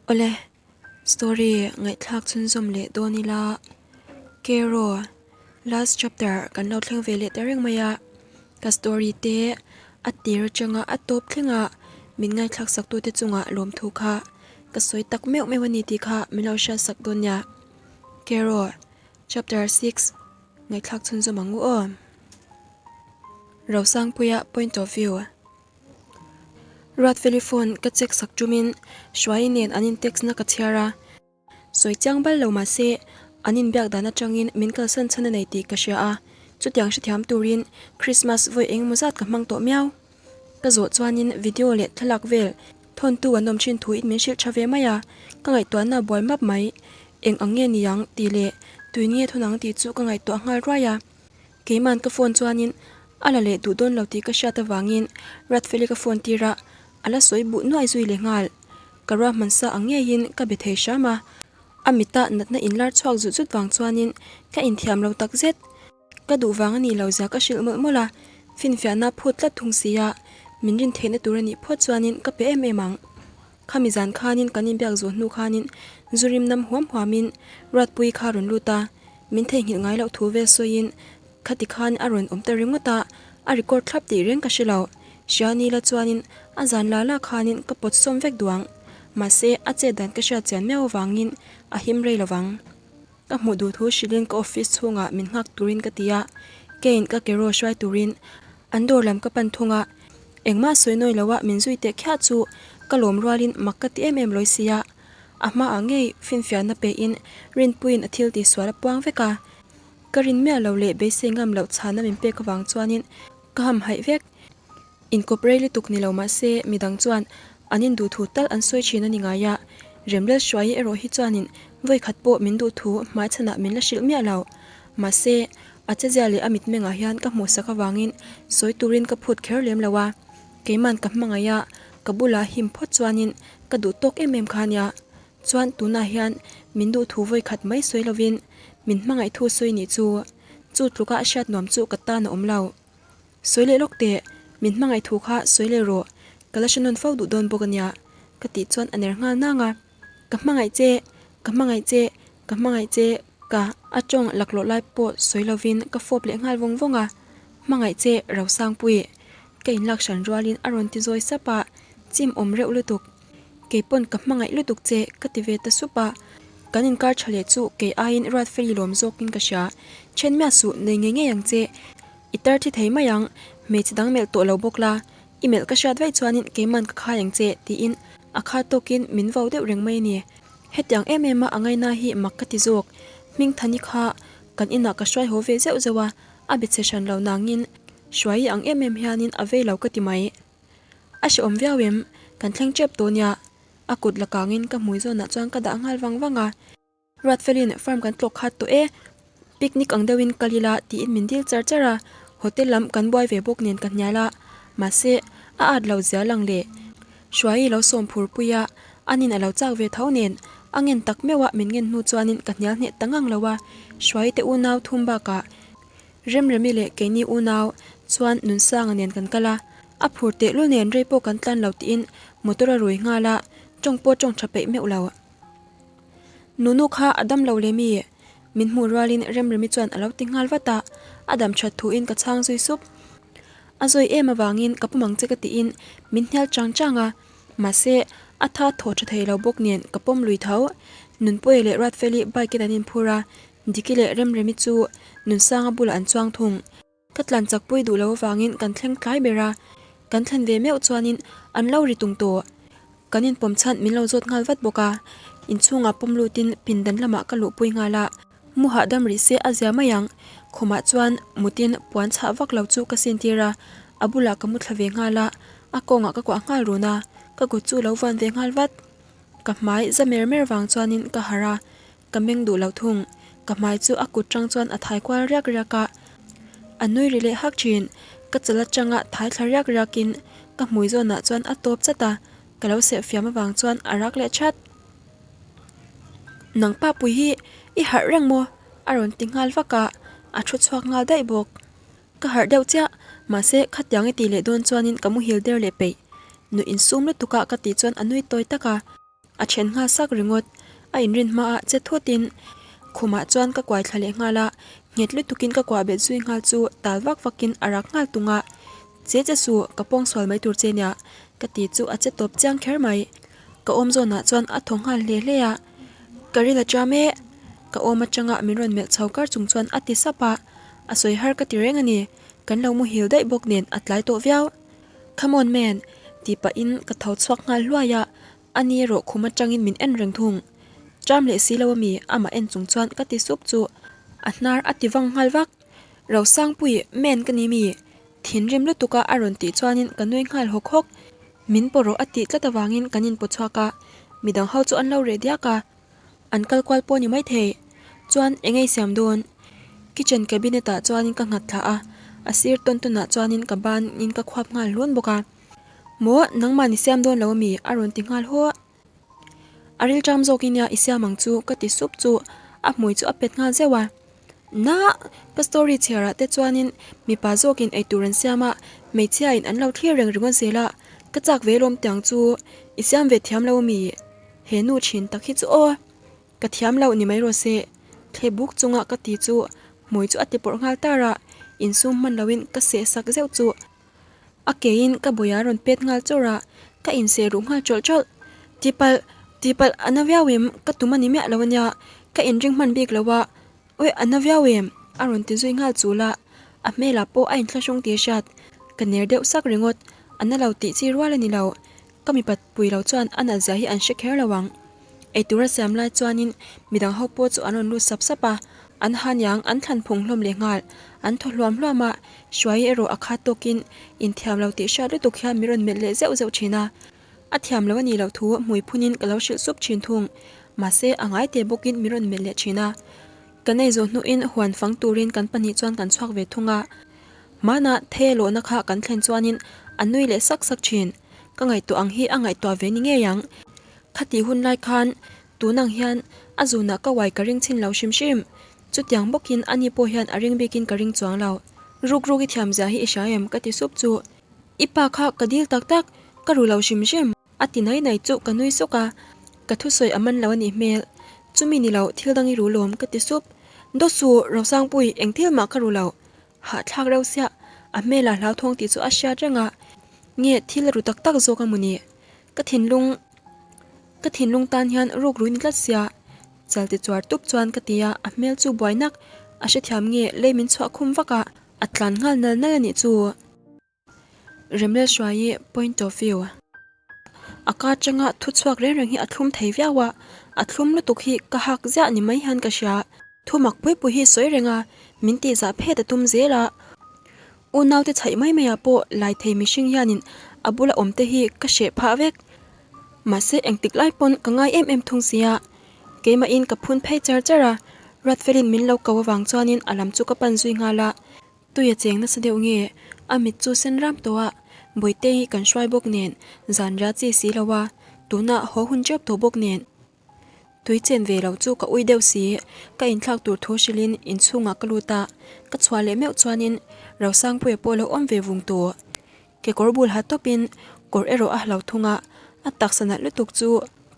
Awle, story ngaihthlak chhunzawm leh dawn ila Kero last chapter kan lo thleng ve leh ta reng mai a, ka story te a tir atanga a tawp thleng a min ngaihthlak sak tute chungah lawmthu kha ka sawi tak meuh meuh a ni tih kha min lo hriat sak dawn nia. Kero chapter 6 ngaihthlak chhunzawm ang u aw. Rosangpuia point of view. Ruatfeli phone ka check sak tumin Hruaii nen an in text na ka chhiar a, sawi chiang bal lo mahse an inbiak dan atangin min kalsan chhan a nei tih ka hria a, chutiang hrethiam turin Christmas vawi engemaw zat ka hmang tawh miau. Ka zawh chuanin video leh thlalak vel thawntu an awm thin thuin min hrilh tha ve mai a, ka ngaihtuahna a buai map mai. Eng ang nge niang tih leh tuin nge thawn ang tih chu ka ngaihtuah nghal ruai a. Keiman ka phone chuanin a la leh duh dawn lo tih ka hriat avangin Ratfeli ka phone tir a, a la sawi buh nuai zui leh nghal. Ka ruahman sa ang ngeiin ka be thei hram a, a mita natna inlar chhuak zut zut vang chuanin ka inthiam lo tak zet. Ka duh vang a nih lo zia ka hrilh mawlh mawlh a, finfiahna phut tlat thung sia, min rin theihna tur a nih phawt chuanin ka pe em em ang. Khami zan khanin kan inbiak zawh hnu khanin zu rim nam huam huamin Ruatpuii kha rawn lut a, min theihnghilh ngai loh thu vel sawiin khati khan a rawn awm ta ringawt a, a record thlap tih reng ka hre lo. Hrianila chuanin a zan la la khanin ka pawt sawm vek duang. Mahse, a chet dan ka hriat chian miau avangin a him rei lovang. Ka hmuh duh thu hrilhin ka office chhungah min nghak turin ka ti a, Kane ka keraw hruai turin an dawr lam ka pan thung a, engmah sawi nawi loa min zui teh khiah chu ka lawm rualin mak ka ti em em lawi sia. A hmaah ngei finfiahna pein Rinpuiin a thil tihsual a puang vek a, ka rin miah lo leh beisei ngam loh chhana min pek avang chuanin ka hamhaih vek. Inkawp rei lutuk ni lo mah se midang chuan an induh thu tal an sawi thin a ni ngai a, Remlal Hruaii erawh hi chuanin vawikhat pawh min duh thu hmaichhanah min la hrilh miah lo. Mahse, a chezia leh a mitmengah hian ka hmuhsak avangin sawi turin ka phut kher lem lo a, keiman ka hmangaih a, ka bulah him phawt chuanin ka duh tawk em em kha nia. Chuan tunah hian min duh thu vawikhat mai sawi lovin min hmangaih thu sawi nih chu chu tluka a hriat nuam chu ka tan a awm lo. Sawi leh lawk teh, min hmangaih thu kha sawi leh rawh, ka la hre nawn fo duh dawn bawk a nia, ka tih chuan a ner nghal nang a. Ka hmangaih che, ka hmangaih che, ka hmangaih che, ka a tawng laklawh lai pawh sawi lovin ka fawp leh nghal vawng vawng a, Hmangaih che Rosangpui, ka inlak hran rualin a rawn ti zawi sap a, chim awm reuh lutuk. Kei pawn ka hmangaih lutuk che ka ti ve ta sup a, kan inkar tha leh chu kei aiin Ruatfeli lawm zawkin ka hria. Then miah suh nei ngei ngei ang che, i tar thi thei mai ang, hmeichhe dang melh tawh lo bawk la, i melh ka hriat vaih chuanin keiman ka khai ang che tiin a kha tawkin min vau deuh reng mai a ni. Hetiang em em a a ngaina hi mak ka ti zawk, Hmingthani kha kan inah ka hruai haw ve zeuh zeuh a, a be chhe hran lo nangin Hruaii ang em em hianin a vei lo ka ti mai. A hrehawm viau em? Kan thleng tep tawh nia. A kut la kangin ka hmui zawnah chuan ka dah nghal vang vang a. Ruatfelin farm kan tlawk khat tawh e. Picnic ang deuhin kal ila tiin min dil char char a. Hotel lam kan buai ve bawk nen ka hnial a. Mahse, a at lo zia lang leh. Hruaii lo sawm phur pui a, anin a lo chak ve tho nen a ngen tak meuh a min ngen hnu chuanin ka hnial hneh ta ngang lo a. Hruaii te unau thum bakah Remremi leh keini unau chuan Nunsanga nen kan kal a, a phur tehlul nen rei pawh kan tlan lo tiin motor a rui nghal a, tawng pawh tawng tha peih meuh lo. Nunu kha a dam lo le mi? Min hmuh rualin Remremi chuan a lo ti nghal vat a, a dam that thuin ka chhang zui sup. A zawi em avangin ka pawm ang che ka tiin min hnial chang chang a, mahse a tha thaw tha thei lo bawk nen ka pawm lui tho. Nunpuia leh Ruatfeli bike in an inphur a, Diki leh Remremi chu Nunsanga bulah an chuang thung. Ka tlan chak pui duh lo avangin kan thleng tlai ber a, kan thlen ve meuh chuanin an lo ri tung tawh. Kan inpawm chhan min lo zawt nghal vat bawk a, inchhungah pawm lutin pindan lamah ka luhpui nghal a, mu hahdam rih se a zia mai ang. Khumah chuan mutin puan chhah vak lo chu ka sintir a, a bulah ka mu thla ve nghal a, a kawngah ka kuah nghal run a, ka kut chu lo vuan ve nghal vat. Ka hmai za mer mer vang chuanin ka harh a, Ka meng duh lo thung. Ka hmai chu a kut tang chuan a thai kual riak riak a. A nui ri leh hak thin. Ka chal atanga thai thla riak riak in ka hmui zawnah chuan a tawp chat a. Ka lo seh fiam avang chuan a rak leh that. Nang pa pui hi i harh reng maw? A rawn ti nghal vak a. A thu chhuak nghal daih bawk. Ka harh deuh chiah. Mahse khatiang i tih leh dawn chuanin ka muhil der leh peih. Nuih insum lutuk a ka tih chuan a nui tawi tak a. A then nghal sak ringawt. A inrin hmaah che thutin khumah chuan ka kuai thla leh nghal a, nghet lutukin ka kuah bet zui nghal chu tal vak vakin a rak nghal tung a. Che che suh, ka pawng sual mai tur che nia, ka ti chu a che tawp chiang kher mai. Ka awm zawnah chuan a thaw nghal hle hle a. Ka ril a cham e! Ka awm atanga min rawn melh chho kar chung chuan a ti sap a, a sawi har ka ti reng a ni. Kan lo muhil daih bawk nen a tlai tawh viau. Come on man! Tih pahin ka tho chhuak nghal hluai a, ani erawh khum atangin min en reng thung. Ṭam leh si lo ami amah en chung chuan ka ti sup chu a hnar a ti vang nghal vak. Rosangpui, man ka ni mi? Thinrim lutuk a a rawn tih chuanin ka nui nghal hawk hawk. Min pawh rawh a tih tlat avangin kan inpaw chhuak a, midang ho chu an lo reh diak a. An kal kual pawh ni maithei. Chuan eng ei siam dawn? Kitchen cabinet ah chuanin ka nghat thla a, a sir tawn tawn ah chuanin ka ban in ka khuap nghal hlun bawk a. Maw, nangmah ni siam dawn lo ami? A rawn ti nghal haw. A rilṭam zawk i nia i siam ang chu ka ti sup chu a hmui chu a pet nghal zeuh a. Na! Ka story chhiarah te chuanin mipa zawkin eitur an siam a, hmeichhiain an lo thlir reng ringawt zel a, ka chak ve lawm tiang chu i siam ve thiam lo ami? He nu thin tak hi chu aw! Ka thiam loh ni mai rawh se, thle buk chunga ka ti chu hmui chu a ti pawrh nghal tar a, insum hman loin ka seh sak zeuh chu A keiin ka bawih a rawn pet nghal chawrh a, ka inseh ruh nghal chawlh chawlh. Tipalh, tipalh a na viau em? Ka tum a ni miah lo ania, ka inring hman bik lo a, awi a na viau em? A rawn ti zui nghal chul a, a hmelah pawh a inthlahrung tih hriat. Ka ner deuh sak ringawt, a na lo tih chi rual a ni lo. Ka mipat pui lo chuan a nat zia hi an hre kher lo ang. Eitur a siam lai chuanin midang ho pawh chu an rawn lut sap sap a, an haniang an thlan phung hlawm leh nghal. An thaw hluam hluam a, Hruaii erawh a khat tawkin inthiam lo tih hriat lutuk hian min rawn melh leh zeuh zeuh thin a. A thiam lo a nih loh thu hmui phunin ka lo hrilh sup thin thung. Mahse, a ngai teh bawkin min rawn melh leh thin a. Kan ei zawh hnuin huan fang turin kan pahnih chuan kan chhuak ve thung a. Hmanah thei a lawhna kha kan thlen chuanin a nui leh sak sak thin. Ka ngaihtuah ang hi a ngaihtuah ve ni ngei ang. Khatih hun lai khan tun ang hian a zunah ka uai ka ring chhin lo hrim hrim. Chutiang bawkin ani pawh hian a ring bikin ka ring chuang lo. Ruk ruk i thiam zia hi i hria em? ka ti sup chu. I pa kha ka dil tak tak, ka ru lo hrim hrim. A ti nai nai chu ka nui suk a, ka thusawi a man lo a nih hmel. Chumi ni lo thil dang i ru lawm ka ti sup. Dawsu, Rosangpui, eng thil mah ka ru lo. Hahthlak reuh siah, a hmelah hlauthawng tih chu a hriat reng a, nge thil a ru tak tak zawk a maw ni? Ka thinlung ka thinlung tan hian ruk ruin tlat sia, chal ti chuar tup chuan ka ti a, a hmel chu buai nak, a hrethiam nge lei min chhuah khum vak a, a tlan nghal nal nal a nih chu. Remlel Hruaii point of view. A ka atanga thu chhuak reng reng hi a thlum thei viau a, a thlum lutuk hi ka hak ziah ni mai hian ka hria. Thu mak pui pui hi sawi reng a, min tih zah phet a tum zel a. Unaute chhaih mai mai ah pawh lai thei mihring hianin a bula awm te hi ka hreh phah vek. Mahse engtik lai pawn ka ngai em em thung sia. Keimahin ka phun phei char char a, Ruatfelin min lo ko avang chuanin a lam chu ka pan zui nghal a. Tui a cheng nasa deuh nge? A mit chu sen ram tawh a, Bawihte hi kan hruai bawk nen, zan ria chi si lo a, tunah haw hun teup tawh bawk nen. Tui chen ve lo chu ka ui deuh si, ka inthlak tur thu hrilhin inchhungah ka lut a, ka chhuah leh meuh chuanin Rosangpuia pawh lo awm ve vung tawh. Kekawr bul ha tawpin kawr erawh a hlo thung a, a taksa nalh lutuk chu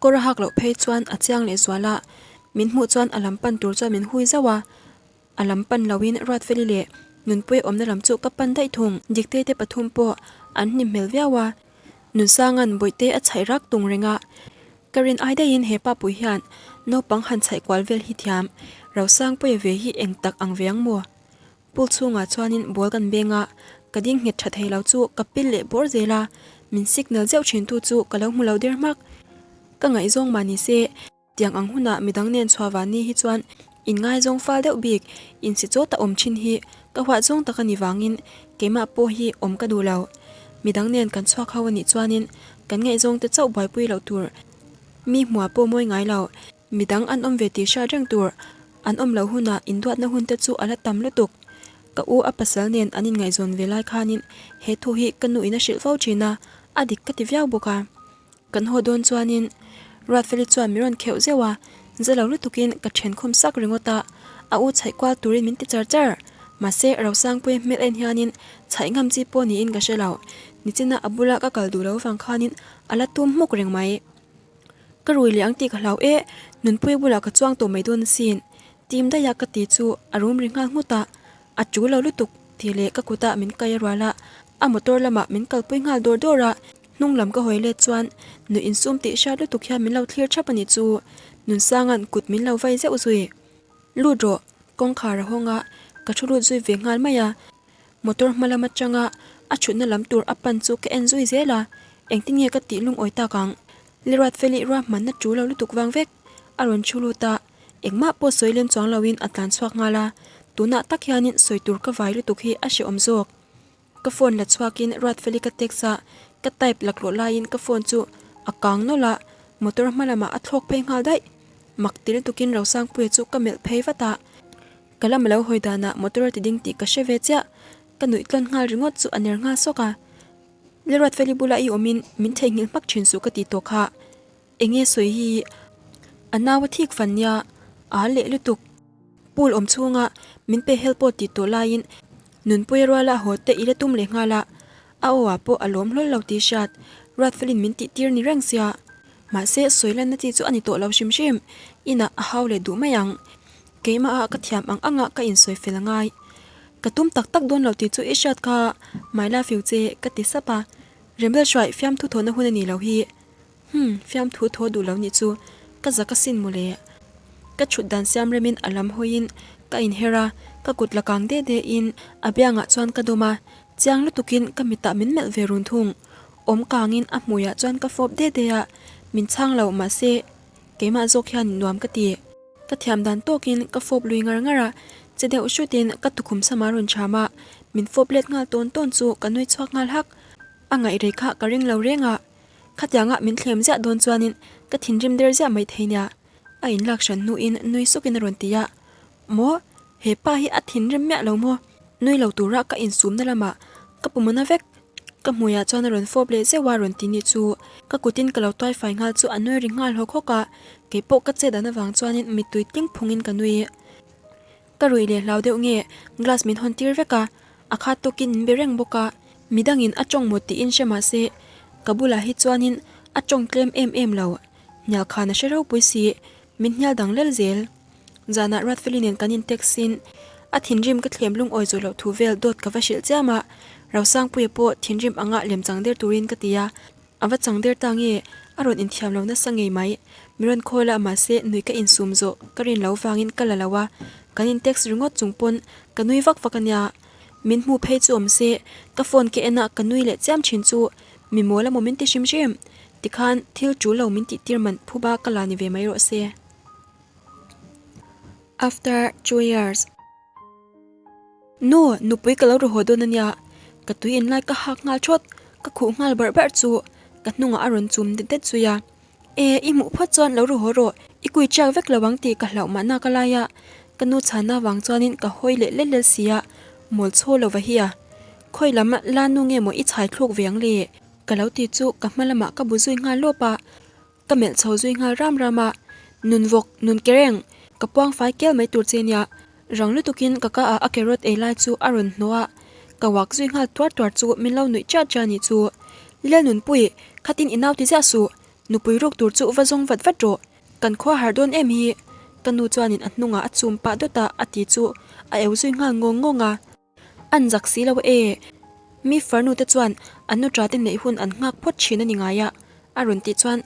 kawr a hak loh phei chuan a chiang lehzual a, min hmuh chuan a lam pan tur chuan min hui zauh a. A lam pan loin Ruatfeli leh Nunpuia awmna lam chu ka pan daih thung. Diktei te pathum pawh an hnim hmel viau a, Nunsanga'n Bawihte a chhaih rak tung reng a. Ka rin ai daihin he pa pui hian naupang han chhaih kual vel hi thiam, Rosangpuia ve hi eng tak ang ve ang maw? Pool chhungah chuanin ball kan beng a, ka ding nghet tha thei lo chu ka pil leh bawr zel a, min signal zeuh thintu chu ka lo hmu lo der hmak. Ka ngaihzawng mah ni se. Tiang ang hunah midang nen chhuah van ni hi chuan inngaizawng fal deuh bik, insi chaw ta awm thin hi ka huat zawng tak a ni vangin keimah pawh hi awm ka duh lo. Midang nen kan chhuak ho a nih chuanin kan ngaihzawng te chauh buaipui loh tur, mi hmuah pawh mawi ngai lo, midang an awm ve tih hriat reng tur, an awm loh hunah induatna hun te chu a la tam lutuk. Ka u a pasal nen an inngaihzawn ve lai khanin he thu hi ka nu in a hrilh fo thin a, a dik ka ti viau bawk a. Kan haw dawn chuanin Ruatfeli chuan min rawn kheuh zeuh a, za lo lutukin ka then khum sak ringawt a, a u chhaih kual turin min ti char char. Mahse, Rosangpuia hmel en hianin chhaih ngam chi pawh niin ka hre lo. Nichina a bula ka kal duh lo vang khanin a la tum hmuk reng mai. Ka rui leh ang tih ka hlau e, Nunpuia bulah ka chuang tawh mai dawn asin. Tim daih a ka ti chu a rum ri nghal nghut a, a tu lo lutuk tih leh ka kutah min kai a rual a, a motor lamah min kalpui nghal dawr dawr a, hnung lam ka hawi let chuan nuih insum tih hriat lutuk hian min lo thlir thap a nih chu, Nunsanga'n kut min lo vai zeuh zui. Lut rawh, kawngkhar a hawng a, ka thu lut zui ve nghal mai a, Motor hma lam atanga a thutna lam tur a pan chu ka en zui zel a, engtin nge ka tih lungawi tak ang? Liruat Feli ruahmanna tul lo lutuk vang vek a rawn thu lut a, engmah pawh sawi lem chuang loin a tlan chhuak nghal a, tunah tak hianin sawi tur ka vai lutuk hi a hrehawm zawk. Ka phone la chhuakin Ruatfeli ka text a, ka type laklawh laiin ka phone chu a kang nawlh a, motor hma lamah a thlawk phei nghal daih. Mak ti lutukin Rosangpuia chu ka melh phei vat a. Ka lam a lo hawi danah motor a ti ding tih ka hre ve chiah. Ka nuih tlawn nghal ringawt chu a ner nghal sawk a. Lalruatfeli bula i awmin min theihnghilh hmak thin suh ka ti tawh kha. Enge sawi hi a nau a thik fan nia, a leh lutuk. Pool awm chhunga min pe hel pawh ti tawh laiin Nunpuia ruala haw te i la tum leh nghal a. A aw ah pawh a lawm hlawl lo tih hriat Ruatfeli'n min tih tir ni reng sia. Mahse sawi lanna chi chu a ni tawh lo hrim hrim. Inah a hau leh duh mai ang. Keimah ah ka thiam ang ang ah ka insawi fel angai. Ka tum tak tak dawn lo tih chu i hriat kha my love you che ka ti sap a. Rebel hruai fiamthu thawhna hun a ni lo hi. Humm fiamthu thaw duh lo nih chu ka zak asin mawle. Ka chhut dan siam remin a lam hawiin ka inher a, ka kut la kang de de in a biangah chuan ka dawm a, chiang lutukin ka mitah min melh ve run thung. Awm kangin a hmuiah chuan ka fawp de de a, min chhang lo mahse keimah zawk hian nuam ka ti. Ka thiam dan tawkin ka fawp lui ngar ngar a, che deuh hrutin ka tukhum sama rawn cham a, min fawp let nghal tawn tawn chu ka nui chhuak nghal hak. A ngaih rei kha ka ring lo reng a, khatianga min thlem ziah dawn chuanin ka thinrim der ziah mai thei nia, a inlak hran hnuin nui sukin a rawn ti a, Maw, he pa hi a thinrim miah lo maw? Nui lo tura ka insumna lamah ka pumana vek. Ka hmuiah chuan a rawn fawp leh zeuh a rawn ti ni chu ka kutin ka lo tuai fai nghal chu a nui ri nghal hawk hawk a, kei pawh ka chet dan avang chuanin mittui tling phungin ka nui. Ka ruih leh hlau deuh nge glass min hawn tir vek a, a khat tawkin min be reng bawk a, midangin a tawng maw tiin hre mah se ka bulah hi chuanin a tawng tlem em em lo, hnial khan a hre ropui si, min hnial dang lel zel. Zanah Ruatfeli nen kan in text in a thinrim ka thlem lungawi zawh loh thu vel dawt ka va hrilh chiam a, Rosangpuia pawh thinrim anga lem chang der turin ka ti a, a va chang der ta nge a rawn inthiam lo nasa ngei mai. Mi rawn khawl a mahse nui ka insum zawh ka rin lo vangin ka la lo a, kan in text ringawt chung pawn ka nui vak vak a nia. Min hmu phei chu awm se ka phone ka en a ka nui leh chiam thin chu mi mawl emaw min ti hrim hrim tikhan thil tul lo min tih tir man phuba ka la ni ve mai rawh se. After two years. Nu, nupui ka lo ru haw dawn ania, ka tui in lai ka hak nghal thawt, ka khuh nghal barh barh chu ka hnungah a rawn chum det det zui a. E, i hmuh phawt chuan lo ru haw rawh, i kui chiak vek lo ang tih ka hlauh mahna ka lai a, ka nu chhanna vang chuanin ka hawi leh lel lel si a, mawl chhaw lo va hi a. Khawi lam la nu nge maw i chhai thluk ve ang le? Ka lo ti chu ka hma lamah ka bu zui nghal lawp a. Ka melh chho zui nghal ram ram a, Nun vawk, nun ke reng, ka puang fai kel mai tur che nia. Rang lutukin ka ka ah a carrot ei lai chu a rawn hnawh a, ka wak zui nghal tuar tuar chu min lo nuih chiah chiah nih chu. Lel Nunpui, khatin i nau ti ziah suh, nupui ruk tur chu va zawng vat vat rawh, kan khua har dawn em hi, ka nu chuanin a hnungah a chum pah dawt a a ti chu a eu zui nghal ngawng ngawng a. An zak si lo e. Mi farnu te chuan an nuṭa te neih hun an nghak phawt thin a ni ngai a, a rawn tih chuan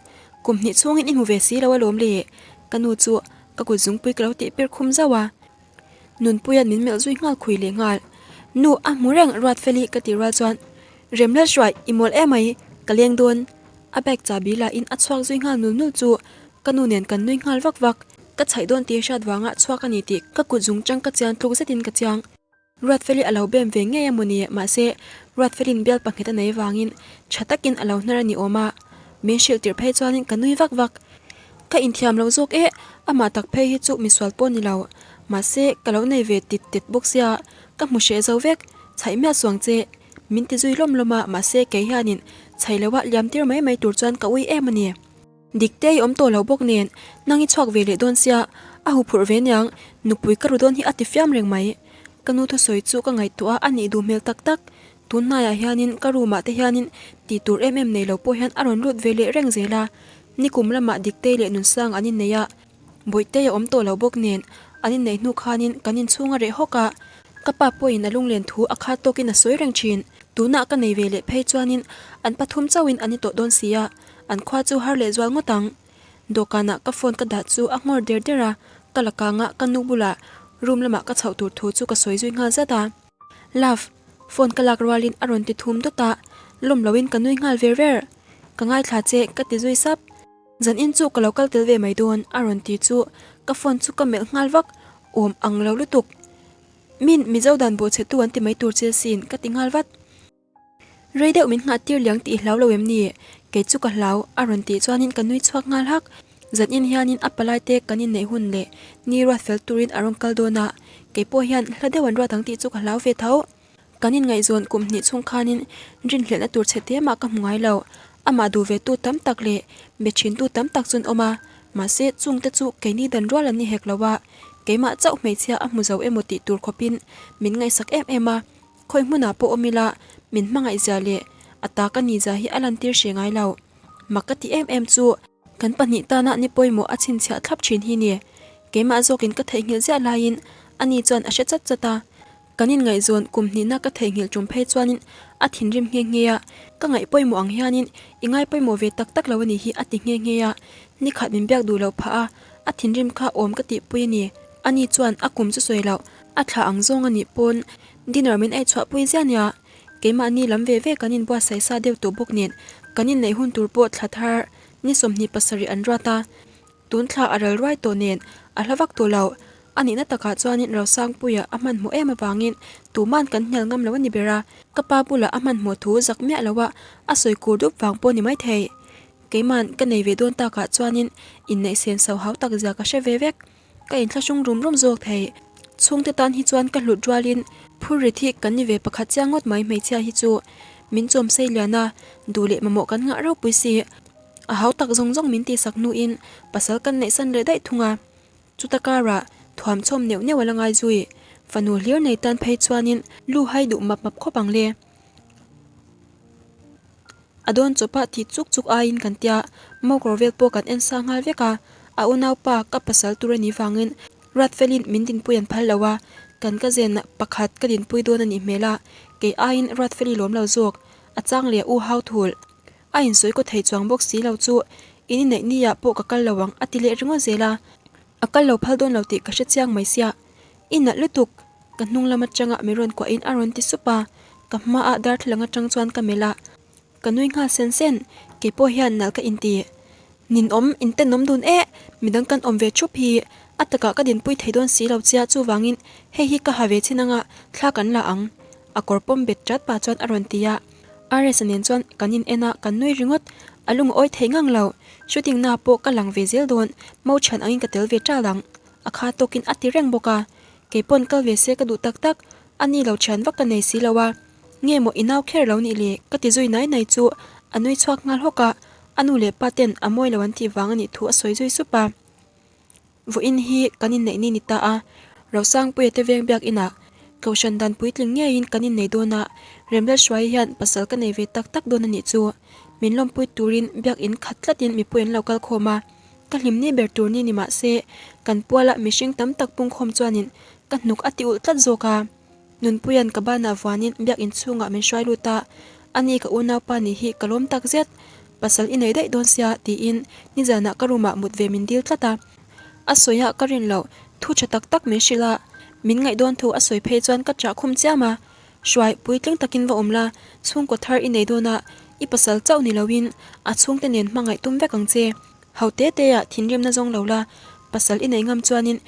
kum hnih chhungin i hmu ve si lo alawm le. Ka nu chu ka kut zungpui ka lo tih pir khum zauh a. Nunpuia'n min melh zui nghal khui leh nghal. Nu a hmu reng Ruatfeli ka tih rual chuan Remlal hruai i mawl emai ka leng dawn. A bag chahbi la in a chhuak zui nghal nul nul chu ka nu nen kan nui nghal vak vak. Ka chhaih dawn tih hriat vanga chhuak a ni tih ka kut zungchang ka chian tluk zetin ka chiang. Ruatfeli a lo bem ve ngei a mawni mahse Ruatfeli'n bial pahnghet a nei vangin tha takin a lo hnar a ni awm a, min hrilh tirh phei chuanin ka nui vak vak. Ka inthiam lo zawk e, amah tak phei hi chu misual pawh ni lo, mahse ka lo nei ve tit tet bawk sia, ka hmu hreh zo vek, chhaih miah suang che, min ti zui lawm lawm a mahse kei hianin chhaih loha liam tir mai mai tur chuan ka ui em a ni. Dikte i awm tawh lo bawk nen, nang i chhuak ve leh dawn sia, a huphurh ve niang, nupui ka ru dawn hi a ti fiam reng mai. Ka nu thusawi chu ka ngaihtuah a, a nih duh hmel tak tak. Tun hnaiah hianin ka room ah te hianin tih tur em em nei lo pawh hian a rawn lut ve leh reng zel a. Nikum lamah Diktei leh Nunsang an innei a, Bawihtei a awm tawh lo bawk nen an inneih hnu khanin kan inchhung a reh hawk a, ka pa pawhin a lunglen thu a khat tawkin a sawi reng thin. Tunah ka nei ve leh phei chuanin an pathum chauhin an ni tawh dawn si a, an khua chu har leh zual ngawt ang. Dawhkanah ka phone ka dah chu a nghawr der der a, ka la kang a, ka nu bulah room lamah ka chhoh tur thu chu ka sawi zui nghal zat a. Love, phone ka lak rualin a rawn ti thum dawt a, lawm loin ka nui nghal ver ver. Ka ngaithla che, ka ti zui sap. Zan in chu ka lo kal tel ve mai dawn, a rawn ti chu ka phone chu ka melh nghal vak, awm ang lo lutuk. Min Mizo dan bawhchhetu an ti mai tur che sin, ka ti nghal vat. Rei deuh min nghah tir liang tih i hlau lo em ni? Kei chu ka hlau, a rawn tih chuanin ka nui chhuak nghal hak. Zanin hianin a palai te kan inneih hun leh ni ruat fel turin a rawn kal dawn a, kei pawh hian hla deuh an ruat ang tih chu ka hlau ve tho. Kan inngaihzawn kum hnih chhung khanin rinhlelhna tur chhe te mah ka hmu ngai lo. Amah duh ve tu tam tak leh be thin tu tam tak chu an awm a, mahse chungte chu keini dan rual an ni hek lo a, keimah chauh hmeichhia a hmu zo emaw tih tur khawpin min ngaihsak em em a. Khawi hmunah pawh awm ila, min hmangaihzia leh a ta ka nihzia hi a lantir hre ngai lo. Mak ka ti em em chu, kan pahnih tana ni pawimawh a chhinchhiah thlap thin hi ni. Keimah zawkin ka theihnghilh ziah laiin ani chuan a hre chat chat a. Kan inngaihzawn kum hnihna ka theihnghilh tum phei chuanin a thinrim nghe nghe a, ka ngaih pawimawh ang hianin i ngai pawimawh ve tak tak lo a nih hi a ti nghe nghe a. Nikhat min biak duh loh phah a, a thinrim kha awm ka tihpui a ni. Ani chuan a kum chu sawi loh, a thla ang zawng a nih pawn Dinner min ei chhuah pui ziah nia, keimahni lam ve ve kan inbuatsaih sa deuh tawh bawk nen kan inneih hun tur pawh thla thar ni 27 an ruat a, tun thla a ral ruai tawh nen a hla vak tawh lo. A nihna takah chuanin Rosangpuia a hmanhmawh em avangin tuman kan hnial ngam lo a ni ber a, ka pa bulah a hmanhmawh thu zak miah lo a, a sawi kur dup vang pawh ni maithei. Keiman ka nei ve dawn takah chuanin inneih sen so hau tak zia ka hre ve vek. Ka inthlahrung rum rum zawk thei. Chhungte tan hi chuan ka hlut rualin phur rit hi kan ni ve pakhat chiang ngawt mai hmeichhia hi chu min chawm sei lian a, duh leh mamawh kan ngah ropui si. A hau tak zawng zawng min tihsak hnuin pasal kan neih san leh daih thung a. Chuta karah thuam chhawm neuh neuh a la ngai zui. Fanu hlir nei tan phei chuanin lu hai duh map map khawp ang le. A dawn chawpah tih chuk chuk aiin kan tia, mawkawr vel pawh kan en sa nghal vek a, a unaupa ka pasal tur a nih vangin Ruatfelin min dinpui an phal lo a, kan ka zen pakhat ka dinpui dawn a nih hmel a, kei aiin Ruatfeli lawm lo zawk, a chang leh u hau thul. A insawi kaw thei chuang bawk si lo chu in inneih ni ah pawh ka kal lo ang a ti leh ringawt zel a, a kal lo phal dawn lo tih ka hre chiang mai sia. I nalh lutuk! Ka hnung lam atanga mi rawn kuahin a rawn ti sup a, ka hmaah darthlalang atang chuan ka melh a, ka nui nghal sen sen, keipawh hian nalh ka inti. Ninawm, intenawm dun e, midang kan awm ve thup hi, a takah ka dinpui thei dawn si lo chia chuvangin hei hi ka ha ve chin anga thla kan la ang a kawr pawm bet chat pah chuan a rawn ti a, RS-a nen chuan kan in en a, kan nui ringawt, a lung a awi thei ngang lo, shooting na pawh ka lang ve zel dawn, mo chhan angin ka tel ve tal ang. A kha tawkin a ti reng bawk a, kei pawn kal ve se ka duh tak tak, a ni lo thian vak ka nei si lo a, nge maw i nau kher lo nih le ka ti zui nai nai chu a nui chhuak nghal hawk a, a nu leh pa ten a mawi lo an tih vang a nih thu a sawi zui sup a. Vawiin hi kan inneih ni ni ta a, Rosangpuia te veng biak inah Kohhran dan puitling ngeiin kan innei dawn a, Remlalhruaii hian pasal ka nei ve tak tak dawn a nih chu, min lawmpui turin biak in khat tlatin mipui an lo kal khawm a, Ka hlim ni ber tur ni ni mah se, kan puala mihring tam tak pungkhawm chuanin ka hnuk a ti ulh tlat zawk a. Nunpuia'n ka banah vuanin biakinn chhungah min hruai lut a, Ani ka unaupa nih hi ka lawm tak zet, pasal i nei daih dawn sia tiin nizanah ka room ah mut ve min dil tlat a. A sawi a ka rin loh thu tha tak tak min hrilh a, min ngaih dawn thu a sawi phei chuan ka chah khum chiam a. Hruai, puitling takin va awm la, chhungkaw thar i nei dawn a, i pasal chauh ni loin a chhungte nen hmangaih tum vek ang che. Ho te te ah thinrimna zawng lo la, pasal i neih ngam chuanin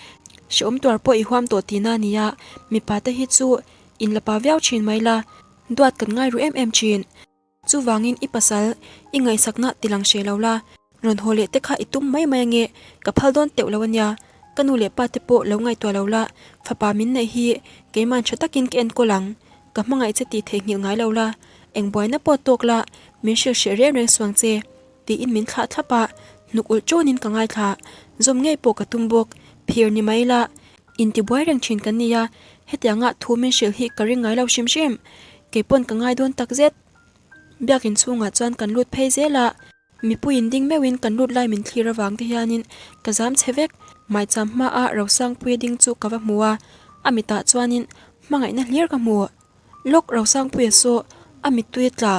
hrehawm tuar pawh i huam tawh tihna a ni a, mipa te hi chu in la pa viau thin mai la, duat kan ngai ru em em thin. Chuvangin i pasal i ngaihsakna ti lang hreh lo la, rawn haw leh te kha i tum mai mai ange, ka phal dawn teuh lo ania, ka nu leh pa te pawh lo ngaihtuah lo la, fapa min neih hi keiman tha takin ka enkawl ang, ka hmangaih che tih theihnghilh ngai lo la, eng buaina pawh tawk la, min hrilh hreh reng reng suang che. Tiin min thlah thlap a, hnuk ulh ṭunin ka ngaithla. Zawm ngei pawh ka tum bawk. Phir ni mai la, intibuai reng ṭhin kan nia, hetianga thu min hrilh hi ka ring ngai lo hrim hrim. Kei pawn ka ngai dawn tak zet. Biakin chhungah chuan kan lut phei zel a. Mipuiin ding meuhin kan lut lai min thlir avang te hianin ka zam chhe vek. Maicham hmaa Rosangpuia ding chu ka va hmu a, a mitah chuanin hmangaihna hlir ka hmu. Lawk Rosangpuia saw a mittui a tla.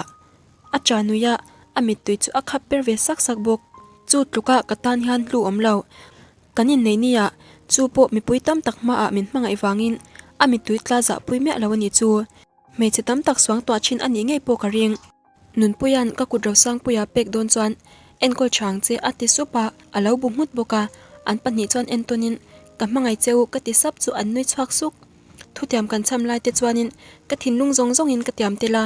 A cha nui a, a mittui chu a khap per ve sak sak bawk. Chu tluka ka tan hian hlu awm lo. Kan inneih nia, chu pawh mipui tam tak hmaah min hmangaih vangin a mittui tla zahpui miah lo a nih chu. Hmeichhe tam tak suang tuah thin a nih ngei pawh ka ring. Nunpuia'n ka kut Rosangpuia pek dawn chuan enkawl chhang che a ti sup a, a lo bu nghut bawk a, an pahnih chuan entawnin ka hmangaih che u ka ti sap chu an nui chhuak suk. Thutiam kan cham lai te chuanin ka thinlung zawng zawngin ka tiam tel a,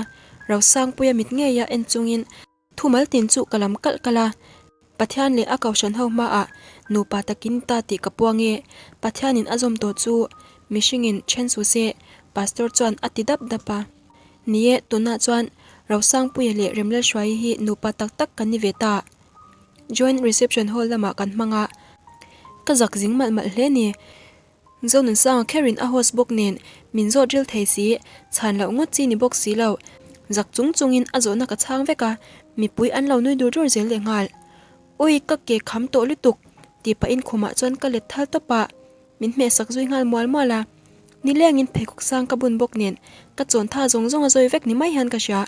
Rosangpuia mit ngeia en chungin Thumal tin chu ka lam kalh kalh a, Pathian leh a kohhran ho hmaah nupa takin ta tih ka puang e, Pathianin a zawm tawh chu mihringin then suh se, Pastor chuan a ti dap dap a. Ni e, tunah chuan Rosangpuia leh Remlalhruaii hi nupa tak tak kan ni ve ta. Joint Reception Hall lamah kan hmang a, ka zak zing malh malh hle ni. Zonunsanga kherin a host bawk nen min zawt ril thei si, chhan loh ngawt chi ni bawk si lo. Zak chung chungin a zawhna ka chhang vek a, mipui an lo nui dur dur zel leh nghal. Ui, ka ke kham tawh lutuk! tih pahin khumah chuan ka let thal tawp a, min hmehsak zui nghal mual mual a. Nilengin pheikhawk sang ka bun bawk nen ka chawn tha zawng zawng a zawi vek ni mai hian ka hria.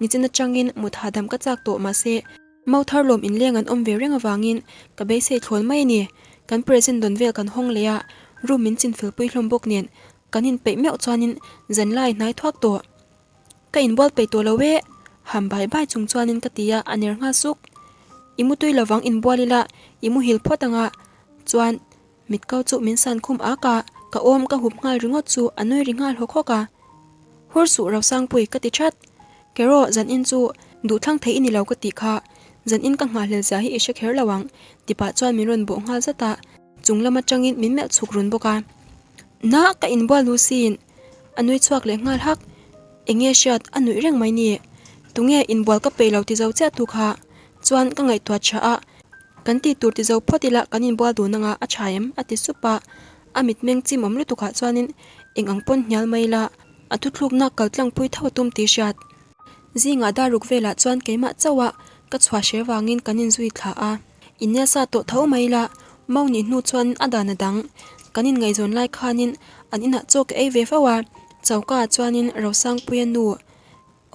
Nichin atangin mut hahdam ka chak tawh mahse, Mauthar lawm inleng an awm ve reng avangin ka beisei thlawn mai a ni. Kan present dawn vel kan hawng leh a, room min chinfel pui hlawm bawk nen kan inpeih meuh chuanin zanlai hnai thuak tawh. Ka inbual peih tawh lo e, ham bai bai chung chuanin ka ti a, a ner nghal suk. I mutui lovang inbual ila, i muhil phawt anga chuan Mitkau chu min san khum ak a, ka awm ka hup nghal ringawt chu a nui ri nghal hawk hawk a. Hur suh Rosangpui ka ti that. Keraw zan in chu duhthlang thei i ni lo ka tih kha, zan in ka nghahhlel zia hi i hre kher lo ang ti pah chuan min rawn bawh nghal zat a, chung lam atangin min melh chhuk run bawk a. Na ka inbual nu sin! A nui chhuak leh nghal hak. Enge hriat a nuih reng mai ni. Tunge inbual ka peih lo ti zo chiah tu kha chuan ka ngaihtuah tha a. Kan tih tur ti zo phawt ila kan inbual dun anga a tha em? a ti sup a, a mitmeng chimawm lutukah chuanin eng ang pawn hnial mai ila a thuthlukna kal tlangpui tho a tum tih hriat. Zingah dar ruk velah chuan keimah chauh a ka chhuah hre vangin kan inzui thla a, inel sa tawh tho mai ila mau nih hnu chuan a dan a dang. Kan inngaihzawn lai khanin an inah chaw ka ei ve fo a, choka ah chuanin Rosangpuia nu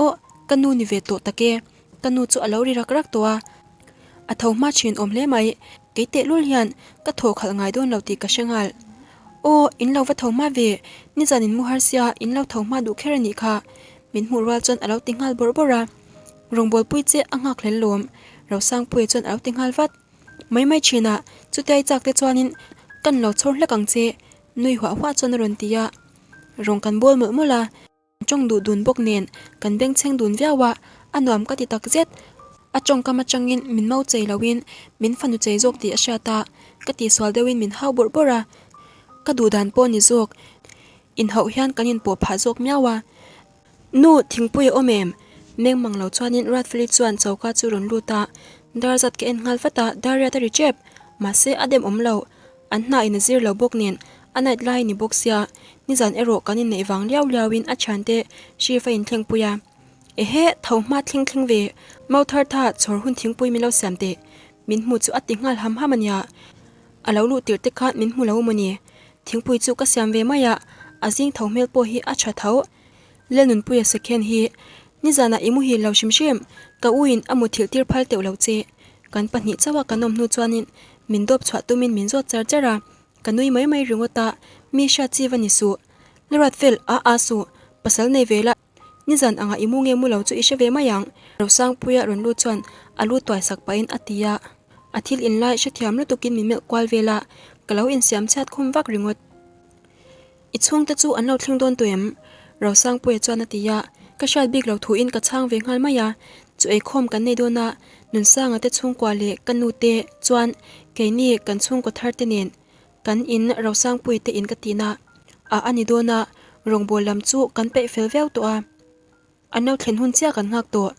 Aw, ka nu ni ve tawh tak e. Ka nu chu a lo ri rak rak tawh a. A tho hma thin awm hle mai. Kei tehlul hian ka thaw khalh ngai dawn lo tih ka hre nghal. Aw, in lo va tho hma ve. Nizan in mu har sia, in lo tho hma duh kher a nih kha. Min hmuh rual chuan a lo ti nghal bawrh bawrh a. Rawngbawlpui che a nghak hlel lawm. Rosangpuia chuan a lo ti nghal vat. Mai mai thin a, chutia i chak te chuanin kan lo chhawr hlek ang che. Nui huah huah chuan a rawn ti a. Rawng kan bawl mawlh mawlh a. Tawng duh dun bawk nen kan bengchheng dun viau a, a nuam ka ti tak zet. A tawngkam atangin min mau chei loin min fanu chei zawk tih a hriat a, ka tihsual deuhin min hau bawrh bawrh a. Ka duh dan pawh ni zawk, inhauh hian kan inpawh phah zawk miau a. Nu, thingpui a awm em? Meng mang lo chuanin Ruatfeli chuan choka chu rawn lut a, dar zat ka en nghal vat a, dar riat a ri tep. Mahse, a dem awm lo. An hna in a zir lo bawk nen a night lai ni bawk sia, nizan erawh kan inneih vang liau liau in a thiante shift a inthlengpui a. Ehe, tho hma thleng thleng ve, mau thar tha chhawr hun thingpui min lo siam teh, min hmu chu a ti nghal ham ham a nia. A lo luh tirh te khan min hmu lo maw ni? Thingpui chu ka siam ve mai a, a zing tho hmel pawh hi a tha tho. Lalnunpuia second hi nizanah i muhil lo hrim hrim, ka u in a muthilh tir phal teuh lo che. Kan pahnih chauha kan awm hnu chuanin min dawp chhuah tumin min zawt char char a, ka nui mai mai ringawt a, mi hriat chi va ni suh. La ruat fel a a suh, pasal nei ve la, nizan angah i mu nge mu lo chu i hre ve mai ang. Rosangpuia rawn lut chuan a lu tuai sak pahin a ti a, a thil inlai hrethiam lutukin min melh kual vel a, ka lo insiam chhiat khum vak ringawt. I chhungte chu an lo thleng dawn tawh em? Rosangpuia chuan a ti a, ka hriat bik lo thuin ka chhang ve nghal mai a, chu eikhawm kan nei dawn a, Nunsanga te chhungkua leh ka nu te chuan keini kan chhungkaw thar te nen kan in Rosangpuia te in ka tihna ah a ni dawn a, rawngbâwl lam chu kan peih fel viau tawh a, an lo thlen hun chiah kan nghak tawh.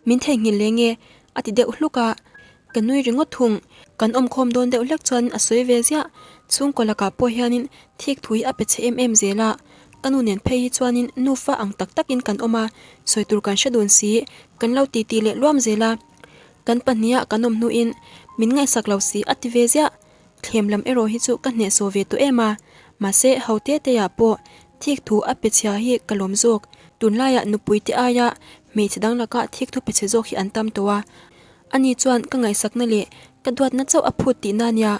Min theihnghilh leh nge? a ti deuh hluk a, ka nui ringawt thung. Kan awmkhawm dawn deuh hlek chuan a sawi ve ziah. Chhungkaw lakah pawh hianin thik thui a pe chhe em em zel a, ka nu nen phei hi chuanin nufa ang tak takin kan awm a, sawi tur kan hre dun si, kan lo titi leh luam zel a. Kan pahniha kan awm hnuin min ngaihsak lo si a ti ve ziah. Thlem lam erawh hi chu ka hnehsawh ve tawh em a, mahse ho te te ah pawh thik thu a pe chhia hi ka lawm zawk. Tunlaiah nupui te aia hmeichhe dang laka thik thu pe chhe zawk hi an tam tawh a, ani chuan ka ngaihsakna leh ka duatna chauh a phut tihna ania.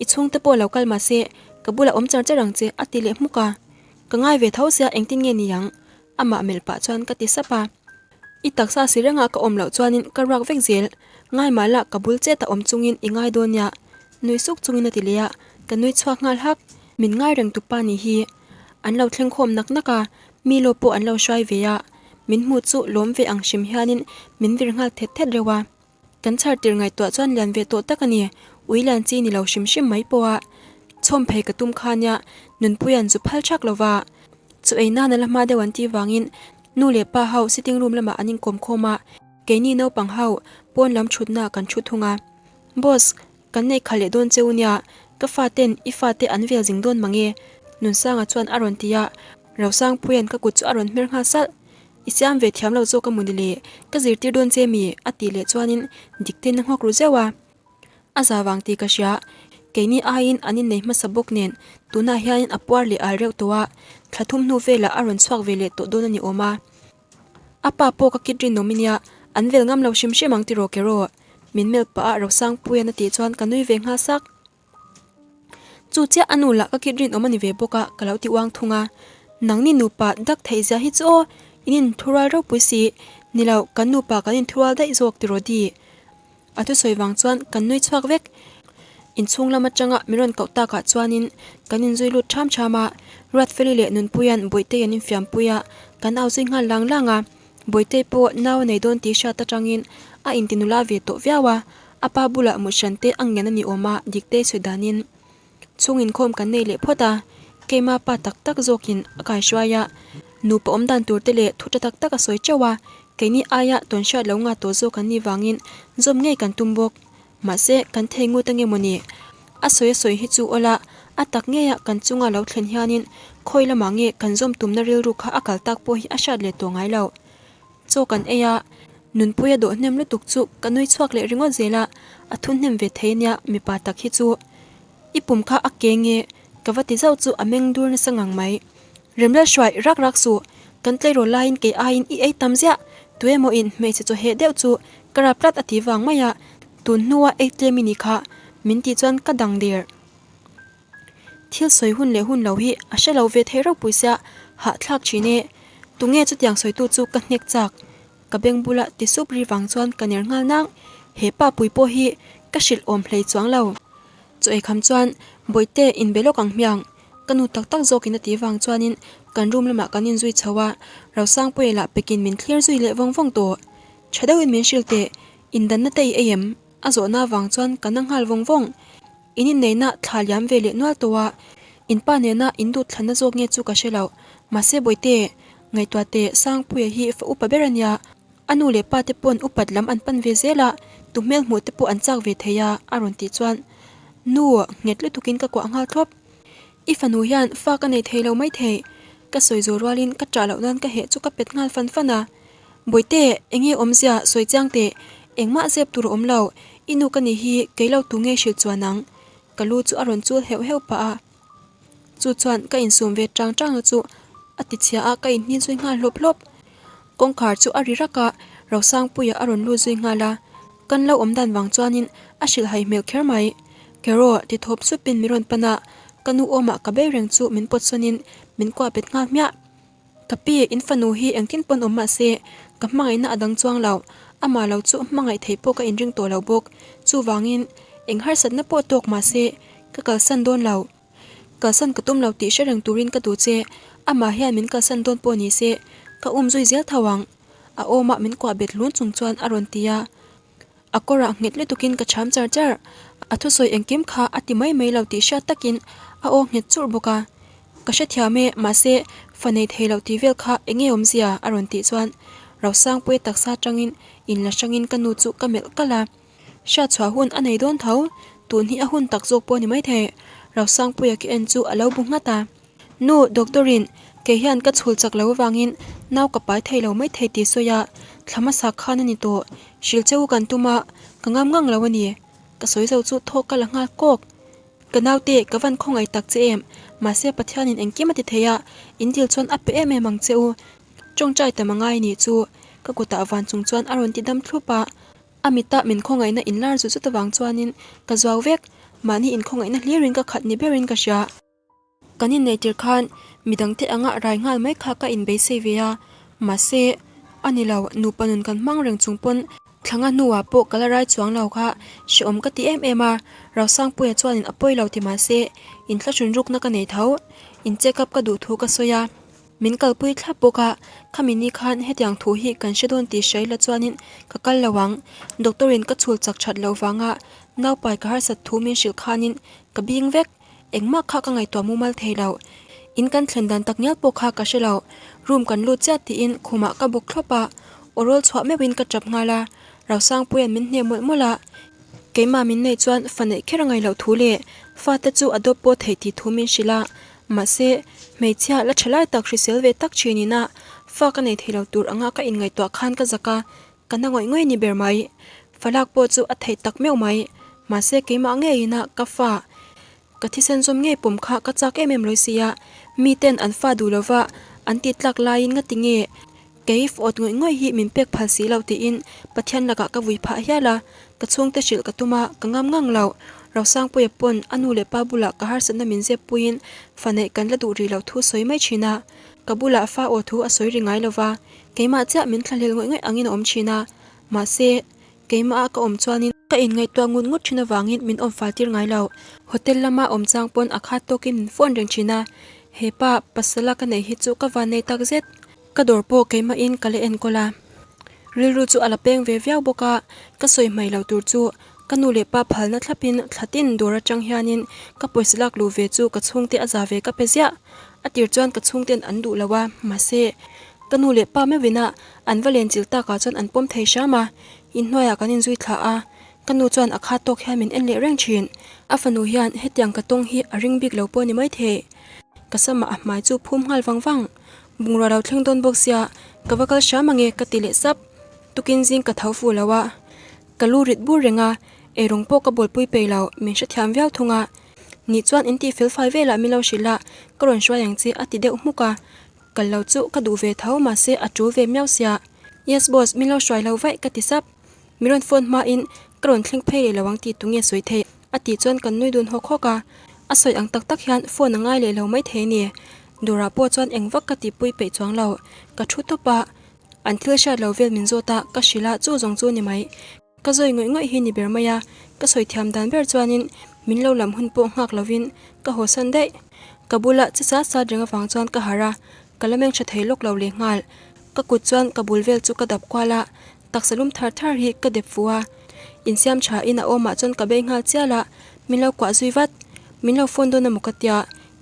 I chhungte pawh lo kal mahse ka bulah awm char char ang che a ti leh hmuk a, ka ngai ve tho sia engtin nge ni ang? Amah melh pah chuan ka ti sap a. I taksa si rengah ka awm loh chuanin ka ruak vek zel, ngai mah lah ka bul chet a awm chungin i ngai dawn nia, nui suk chungin a ti leh a, ka nui chhuak nghal hak. Min ngai reng tupa nih hi an lo thleng khawm nak nak a, mi law pawh an lo hruai ve a, min hmuh chu lawm ve ang hrim hianin min vir nghal thet thet reuh a. Kan chhar tir ngaihtuah chuan lian ve tawh tak a ni, ui lian chi ni lo hrim hrim mai pawh a chhawm phei ka tum kha nia, Nunpuia'n zu phal thak lo va, chu ei nan a la hma deuh an tih vangin Nu leh pa ho sitting room lamah an inkawm khawm a, keini naupang ho pawn lam thutna kan thu thung a. Boss, kan neih khalh leh dawn che u nia, ka faten i fate an vel zing dawn mange, Nunsanga chuan a rawn ti a, Rosangpuia'n ka kut chu a rawn hmer nghal salh. I siam ve thiam lo zawk a mawni le, ka zirtir dawn che mi? a tih leh chuanin Diktein a nghawk ru zeuh a. A za vang tih ka hria, keini aiin an innei hmasa bawk nen tunah hianin a puar leh al reuh tawh a, thla thum hnu velah a rawn chhuak ve leh tawh dawn a ni awm a. A pa pawh ka kit rinawm i nia, an vel ngam lo hrim hrim ang tiraw keraw? Min melh pah a Rosangpuia'n a tih chuan ka nui ve nghal sak. Chu chiah a nu lah ka kit rinawm a ni ve bawk a, ka lo ti uang thung a. Nangni nupa dak theih zia hi chu aw, in inthurual ropui si, ni lo kan nupa kan inthurual daih zawk tiraw di? A thusawi vang chuan kan nui chhuak vek. Inchhung lam atanga min rawn koh takah chuanin kan inzui lut ṭham ṭham a, Ruatfeli leh Nunpuia'n Bawihtei an infiampui a, kan au zui nghal lang lang a. Bawihtei pawh nau a nei dawn tih hriat atangin a intinula ve tawh viau a, a pa bulah mut hran te a ngen a ni awm a, Diktei sawi danin Chhung inkhawm kan nei leh phawt a, keima pa tak tak zawkin a kaihruai a, nupa awm dan tur te leh thu tha tak tak a sawi teuh a, keini aia tawn hriat lo nga tawh zawk an nih vangin zawm ngei kan tum bawk. Mahse, kan thei ngut ange maw ni? A sawi a sawi hi chu awla, a tak ngeia kan chunga lo thlen hianin khawi lamah nge kan zawm tumna rilru kha a kal tak pawh hi a hriat leh tawh ngai lo. Chaw kan ei a, Nunpui a dawh hnem lutuk chu ka nui chhuak leh ringawt zel a, a thu hnem ve thei ania mipa tak hi chu. I pum kha a ke nge? Ka va ti zauh chu a meng dur nasa ngang mai. Remlal hruai rak rak suh, kan tleirawl laiin kei aiin i ei tam ziah, tuemaw in hmeichhe chaw heh deuh chu ka rap tlat a ti vang mai a, tun hnua ei tlem i ni kha min tih chuan ka dang der. Thil sawi hun leh hun lo hi a hre lo ve thei ropui sia, hahthlak thin e. Tunge chutiang sawitu chu ka hnek chak. Ka beng bula ti sup ri vang chuan ka ner nghal nang. He pa pui pawh hi ka hrilh awm hlei chuang lo. Chaw eikham chuan Bawihte inbe lawk ang hmiang. Ka nu tak tak zawkin a tih vang chuanin kan room lamah kan inzui chho a, Rosangpuia lah pekin min thlir zui leh vawng vawng tawh. Tha deuhin min hrilh teh, indanna te i ei em? A zawhna vang chuan ka na nghal vawng vawng. In inneihna thla liam ve leh nual tawh a, in pa nena in duh thlanna zawk nge chu ka hre lo. Mahse Bawihte, ngaihtuah teh Sangpuia hi fa upa ber a nia, a nu leh pa te pawn upat lam an pan ve zel a, tu hmel hmuh te pawh an chak ve thei a, a rawn tih chuan nu nghet lutukin ka kuah nghal thlawp. I fanu hian fa ka nei thei lo maithei, ka sawi zawh rualin ka ṭah loh nan ka heh chu ka pet nghal fan fan a. Bawihte, enge awmzia sawi chiang teh, engmah zep tur a awm lo, i nu ka nih hi kei lo tu nge hrilh chuan ang? Ka lu chu a rawn chul heuh heuh pah a, chu chuan ka insum ve tang tang na chu a ti chhia a, ka inhni zui nghal hlawp hlawp. Kawngkhar chu a ri rak a, Rosangpuia a rawn lut zui nghal a, kan lo awm dan vang chuanin a hrilh hai hmel kher mai. Keraw, ti thawp supin min rawn pan a, ka nu awmah ka bei reng chu min pawt sawnin min kuah bet nghal hmiah. Ka pi, in fanu hi engtin pawn awm mah se, ka hmangaihna a dang chuang lo. Amah lo chu hmangaih theih pawh ka inring tawh lo bawk. Chuvangin, eng harsatna pawh tawk mah se, ka kalsan dawn lo. Kalsan ka tum lo tih hre reng turin ka duh che. Amah hian min kalsan dawn pawh ni se, ka um zui zel tho ang. A awmah min kuah bet hlun chung chuan a rawn ti a. A kawrah nghet lutukin ka cham char char. A thusawi engkim kha a ti mai mai lo tih hriat takin a aw nghet churh bawk a. Ka hrethiam e, mahse fa nei thei loh tih vel kha eng nge awmzia? a rawn tih chuan Rosangpuia taksa atangin inla hrangin ka nu chu ka melh kalh a. Hriatchhuah hun a nei dawn tho, tun hi a hun tak zawk pawh a ni maithei. Rosangpuia ki en chu a lo bu nghat a. Nu, doctor in, kei hian ka chhul chak lo avangin nau ka pai thei lo maithei tih sawi a. Thla hmasa khan a ni tawh. Hrilh che u kan tum a, ka ngam ngang lo a ni. Ka sawi zo chu thawk ka la nghal kawk. Ka naute, ka van khawngaih tak che em? Mahse Pathianin engkim a ti thei a, in dil chuan a pe em em ang che u. Tawngtai tam a ngai nih chu. Ka kutah van chung chuan a rawn ti dam thlup a. A mita min khawngaihna inlar zut zut avang chuanin ka zuau vek. Mahni inkhawngaihna hlirin ka khat ni berin ka hria. Kan inneih tir khan midangte anga rai nghal mai kha ka inbeisei ve a, mahse, a ni lo, nupa nun kan hmang reng chung pawn thlanga hnuah pawh ka la rai chuang lo kha hrehawm ka ti em em a, Rosangpuia chuanin a pawi lo ti mahse, inthlahrun rukna ka nei tho. In check up ka duh thu ka sawi a. Min kalpui thlap bawk a, khami ni khan hetiang thu hi kan hre dawn tih hria ila chuanin ka kal lo ang. Doctor in ka chhul chak that loh vanga naupai ka harsat thu min hrilh khanin ka bing vek. Engmah kha ka ngaihtuah mumal thei lo. In kan thlen dan tak ngial pawh kha ka hre lo. Room kan lut chiah tiin khumah ka bawk thlawp a, aw rawl chhuah meuhin ka tap nghal a. Rosangpuia'n min hne mawlh mawlh a. Keimah min neih chuan fa neih kher a ngaih loh thu leh fate chu a dawp pawh theih tih thu min hrilh a. Mahse, hmeichhia la tha lai tak hrisel ve tak thin ina fa ka nei thei lo tur anga ka inngaihtuah khan ka zak a, ka na ngawih ngawih ni ber mai. Fa lak pawh chu a theih tak meuh mai. Mahse, keimah ngei ina ka fa ka thisen zawm ngei pawm kha ka chak em em lawi si a, miten an fa duh lova an tih tlak laiin nga ti nge Kei fawt ngawih ngawih hi min pek phal si lo tiin Pathian lakah ka vui phah hial a, ka chhungte hrilh ka tum a, ka ngam ngang lo. Rosangpuia pawn a nu leh pa bulah ka harsatna min zep puiin fa neih kan la duh rih loh thu sawi mai thin a, ka bulah fa aw thu a sawi ri ngai lo va, keimah chiah min thlahlel ngawih ngawih angin a awm thin a, mahse, keimah a ka awm chuanin ka inngaihtuah ngut ngut thin avangin min awm fal tir ngai lo. Hotel lama awm chang pawn a khat tawkin min phone reng thin a, hepa pasala ka neih hi chu ka van nei tak zet. Ka dawr pawh keimahin ka la enkawl a, rilru chu a la peng ve viau bawk a, ka sawi hmai lo tur chu ka nu leh pa phalna thlapin thlatin dawr atang hianin ka pawisa lak luh ve chu ka chhungte a za ve ka pe ziah. A tir chuan ka chhungten an duh lo a, mahse ka nu leh pa meuhin a an va len chilh takah chuan an pawm thei hram a, inhnuaiah kan inzui thlah a, ka nu chuan a khat tawk hian min en leh reng thin. A fanu hian hetiang ka tawng hi a ring bik lo pawh ni maithei. Ka samah a hmai chu phum nghal vang vang. Bungrua lo thleng dawn bawk sia, ka va kal hram ange ka ti leh sap. Tukin zing ka tho fu lo a, ka lu rit bur reng a, eirawng pawh ka bawlpui peih lo, min hrethiam viau thung a. Nih chuan in tih fel fai velah min lo hrilh a, ka rawn hruai ang che a ti deuh hmuk a. Kal lo chu ka duh ve tho mahse a tul ve miau sia. Yes boss, min lo hruai lo vaih ka ti sap. Min rawn phone hmain ka rawn thleng phei leh lo ang tih tunge sawi theih a tih chuan kan nui dun hawk hawk a, a sawi ang tak tak hian phone a ngai leh lo mai thei a ni. Dawrah pawh chuan eng vak ka tihpui peih chuang lo, ka thu tawp a, an thil hriat lo vel min zawt a, ka hrilh a, chu zawng chu ni mai. Ka zawi ngawih ngawih hi ni ber mai a, ka sawi thiam dan ber chuanin min lo lam hun pawh nghak lovin ka hawsan daih. Ka bula che sat sat reng avang chuan ka harh a, ka la meng tha thei lawk lo leh nghal. Ka kut chuan ka bul vel chu ka dap kual a, Taksa lum thar thar hi ka dep fuh a, insiam tha in a awmah chuan ka bei nghal chial a, min lo kuah zui vat. Min lo phone dawn a maw ka tia,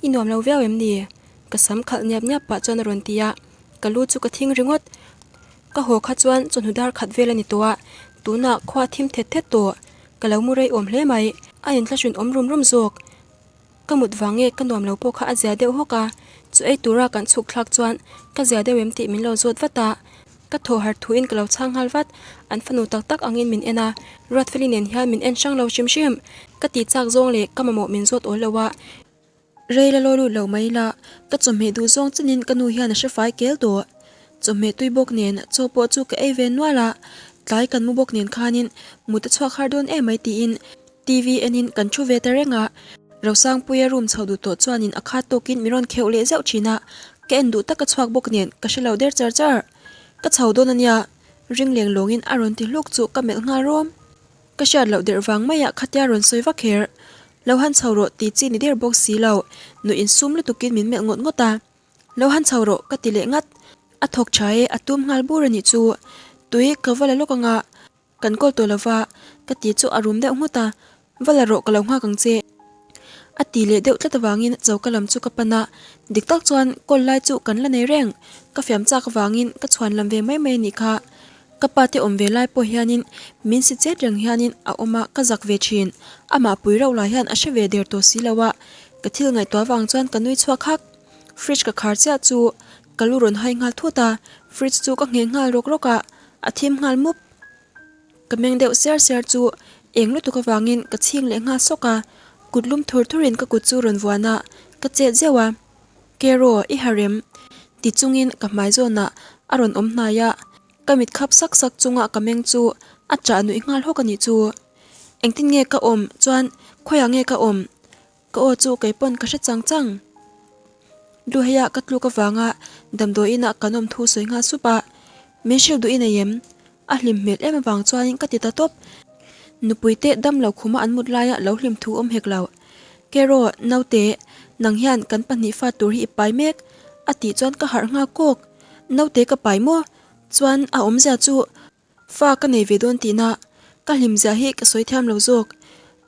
i nuam lo viau em ni? Ka sam khalh niap niap pah chuan a rawn ti a, ka lu chu ka thing ringawt. Ka haw kha chuan chawhnu dar khat vel a ni tawh a, tunah khua thim thet thet tawh. Ka lo mu rei awm hle mai, a inthlahrun awm rum rum zawk. Ka mut vang nge ka nuam lo pawh kha a zia deuh hawk a, chu ei tura kan chhuk thlak chuan ka zia deuh em tih min lo zawt vat a, ka thaw har thuin ka lo chhang nghal vat, an fanu tak tak angin min en a, Ruatfeli nen hian min en hrang lo hrim hrim, ka tih chak zawng leh ka mamawh min zawt awl lo a, rei la law lut lo mai la, ka chawhmeh duh zawng chenin ka nu hian a hre fai kel tawh, chawhmeh tui bawk nen chaw pawh chu ka ei ve nual a, tlai kan mu bawk nen khanin mut a chhuak har dawn em mai tiin TV enin kan thu ve ta reng a, Rosangpuia room chho duh tawh chuanin a khat tawkin min rawn kheuh leh zeuh thin a, ka en duh taka chhuak bawk nen ka hre lo der char char. Ka chho dawn a nia, ring leng lawngin a rawn ti hluk chu ka melh nghal rawm. Ka hriat loh der vang maiah khatia rawn sawi vak her. Lo han chho rawh ti chi ni der bawk si lo, nuih insum lutukin min melh ngawt ngawt a. Lo han chho rawh ka ti leh ngat. A thawk tha e, a tum nghal bur a nih chu. Tui ka va la lawk anga. Kan kawl tawh lova, ka ti chu a rum deuh nghut a, va la rawh ka lo nghak ang che. A ti leh deuh tlat avangin choka lam chu ka pan a, dik tak chuan kawl lai chu kan la nei reng, ka fiam chak avangin ka chhuan lam ve mai mai a nih kha. Ka pa te awm ve lai pawh hianin min si chet reng hianin a awm a, ka zak ve thin. Amah pui reuh lah hian a hre ve der tawh si lo a, ka thil ngaihtuah avang chuan ka nui chhuak hak. Fridge ka khar chiah chu ka lu rawn hai nghal thut a, fridge chu ka ngheng nghal rawk rawk a. A thim nghal mup. Ka meng deuh siar siar chu eng lutuk avangin ka chhing leh nghal sawk a, kut lum thur thurin ka kut chu rawn vuan a, ka chet zeuh a. Kero, i harem? ti chungin ka hmai zawnah a rawn awm hnai a, ka mit khap sak sak chunga ka meng chu a chah nuih nghal hawk a nih chu. Engtin nge ka awm chuan khawiah nge ka awm? Ka aw chu kei pawn ka hre chang chang. Luheia ka tluk avanga damdawiin ah kan awm thu sawi nghal sup a, min hrilh duh i nei em? A hlim hmel em avang chuanin ka ti ta tawp. Nupui te dam lo khuma an mut laia lo hlim thu awm hek lo. Kero, naute, nang hian kan pahnih fa tur hi i pai mek, a tih chuan ka harh nghal kawk. Naute ka pai maw? Chuan a awmzia chu Fa ka nei ve dawn tihna ka hlim zia hi ka sawi thiam lo zawk.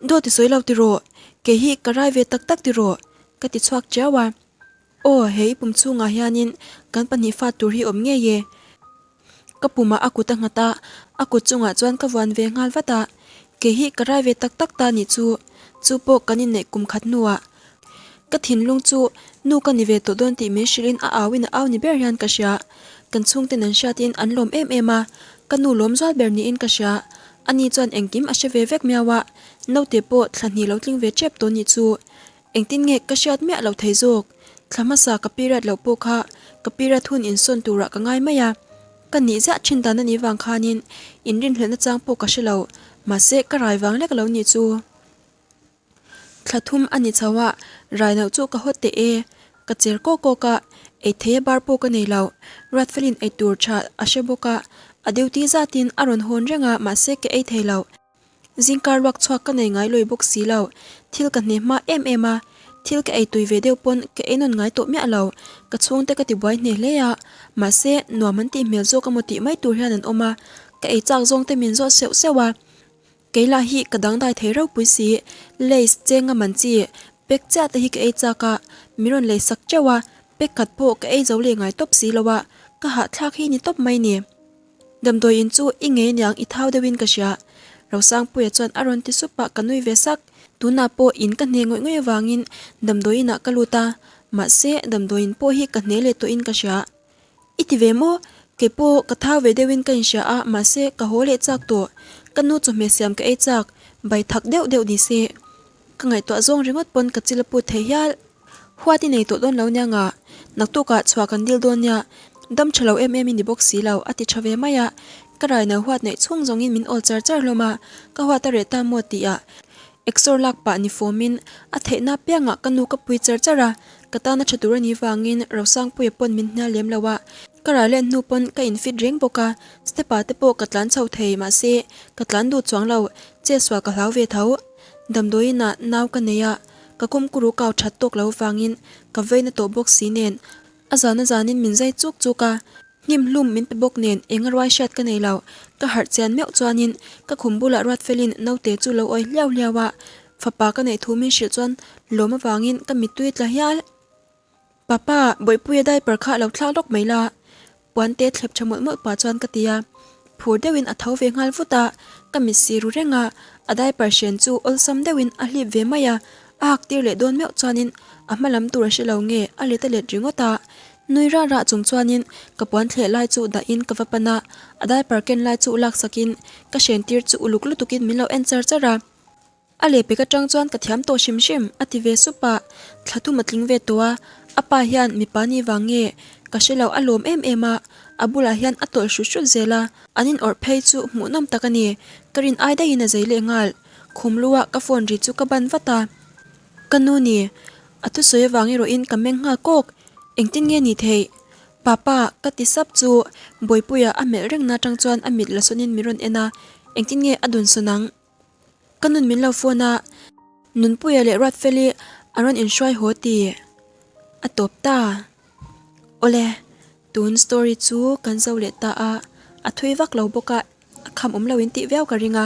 Dawt i sawi lo tiraw? Kei hi ka rai ve tak tak tiraw? Ka ti chhuak chiau a. Aw, he i pum chhungah hianin kan pahnih fa tur hi awm ngei e. Ka pumah a kut a nghat a, a kut chungah chuan ka vuan ve nghal vat a. Kei hi ka rai ve tak tak ta nih chu, chu pawh kan inneih kum khat hnuah. Ka thinlung chu nu ka ni ve tawh dawn tih min hrilhin a auin a au ni ber hian ka hria. Kan chhungten an hriatin an lawm em em a, ka nu lawm zual ber niin ka hria. Ani chuan engkim a hre ve vek miau a, naute pawh thla hnih lo tling ve tep tawh nih chu. Engtin nge ka hriat miah lo thei zawk? Thla hmasa ka period loh pawh kha ka period hun insawn turah ka ngai mai a. Ka nih ziah thin dan a nih vang khanin inrinhlelhna chang pawh ka hre lo, mahse ka rai vang lek lo nih chu. Thla thum a ni chho a, rai noh chu ka hawt teh e. Ka cher kawk kawk a, ei thei a bar pawh ka nei lo. Ruatfelin ei tur tha a hre bawk a, a duty zatin a rawn hawn reng a, mahse ka ei thei lo. Zingkar luak chhuak ka nei ngai lawi bawk si lo. Thil ka hne hma em em a, thil ka ei tui ve deuh pawn ka ei nawn ngai tawh miah lo. Ka chhungte ka ti buai hne hle a, mahse nuam an tih hmel zawk emaw tih mai tur hian an awm a, ka ei chak zawng te min zawt seuh seuh a. Kei lah hi ka dangdai thei ropui si, lace cheng a man chi pack chiah te hi ka ei chak a, min rawn lei sak teuh a, pack khat pawh ka ei zo leh ngai tawp si lo a, ka hahthlak hi ni tawp mai ni. Damdawi in chu i ngei niang i thau deuhin ka hria. Rosangpuia chuan a rawn ti sup a, ka nui ve sak. Tunah pawh in ka hne ngawih ngawih avangin damdawi inah ka lut a, mahse damdawi in pawh hi ka hne leh tawhin ka hria. I ti ve maw? Kei pawh ka thau ve deuhin ka inhria a, mahse ka haw leh chak tawh. Ka nu chawhmeh siam ka ei chak, bai thak deuh deuh ni se. Ka ngaihtuah zawng ringawt pawn ka chil a put thei hial. Huat i nei tawh dawn lo nia nga, naktukah chhuah kan dil dawn nia, dam tha lo em em i ni bawk si lo, a ti tha ve mai a. Ka raino huat neih chhung zawngin min awl char char hlawm a, ka huat a reh ta maw tih ah Exor lak pah ni fawmin a theihna piangah ka nu ka pui char char a, ka tana tha tur a nih vangin Rosangpuia pawn min hnial lem lo a, ka ral len hnu pawn ka infit reng bawk a, step ah te pawh ka tlan chho thei mahse ka tlan duh chuang lo, chetsual ka hlau ve tho. Damdawiin ah nau ka nei a, ka kumkuru kau that tawk lo vangin ka veina tawh bawk si nen a zan a zanin min zai chuk chuk a, Hnim hlum min pe bawk nen eng a ruai hriat ka nei lo. Ka harh chian meuh chuanin ka khum bulah Ruatfelin naute chu lo awi hliau hliau a, fapa ka neih thu min hrilh chuan lawm avangin ka mittui tla hial. Papa, Bawihpuia diaper kha lo thlak lawk mai la. Puante thlep tha mawlh mawlh pah chuan ka ti a. Phur deuhin a tho ve nghal vut a, ka mit si ru reng a, a diaper hren chu awlsam deuhin a hlip ve mai a, a hak tir leh dawn meuh chuanin a hma lam tur a hre lo nge a let a let ringawt a. Nui rah rah chung chuanin ka puan thleh lai chu dahin ka va pan a, a diaper ken lai chu laksakin ka hren tir chu uluk lutukin min lo en char char a. A lehpek atang chuan ka thiam tawh hrim hrim a ti ve sup a, thla thum a tling ve tawh a, a pa hian mipa ni vang nge ka hre lo a lawm em em a, a bulah hian a tawlh hrut hrut zel a, an in awrh phei chu hmuhnawm tak a ni, ka rin ai daihin a zei leh nghal, khum lu a ka phone ri chu ka ban vat a. Ka nu ni, a thusawi avang erawhin ka meng nghal kawk, engtin nge ni theih? Papa, ka ti sap chu Bawipuia a melh reng na atang chuan a mit la sawnin min rawn en a, engtin nge a dun sawn ang? Ka nun min lo phone a, Nunpuia leh Ruatfeli an rawn inhruai haw ti a tawp ta. Awle, tun story chu kan zo leh ta a, a thui vak lo bawk a, a kham awm lo in tih viau ka ring a.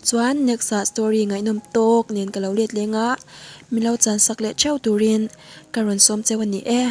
Chuan next ah story ngaihnawm tawk nen ka lo let leng a, min lo chan sak leh theuh turin ka rawn sawm cheu a ni e.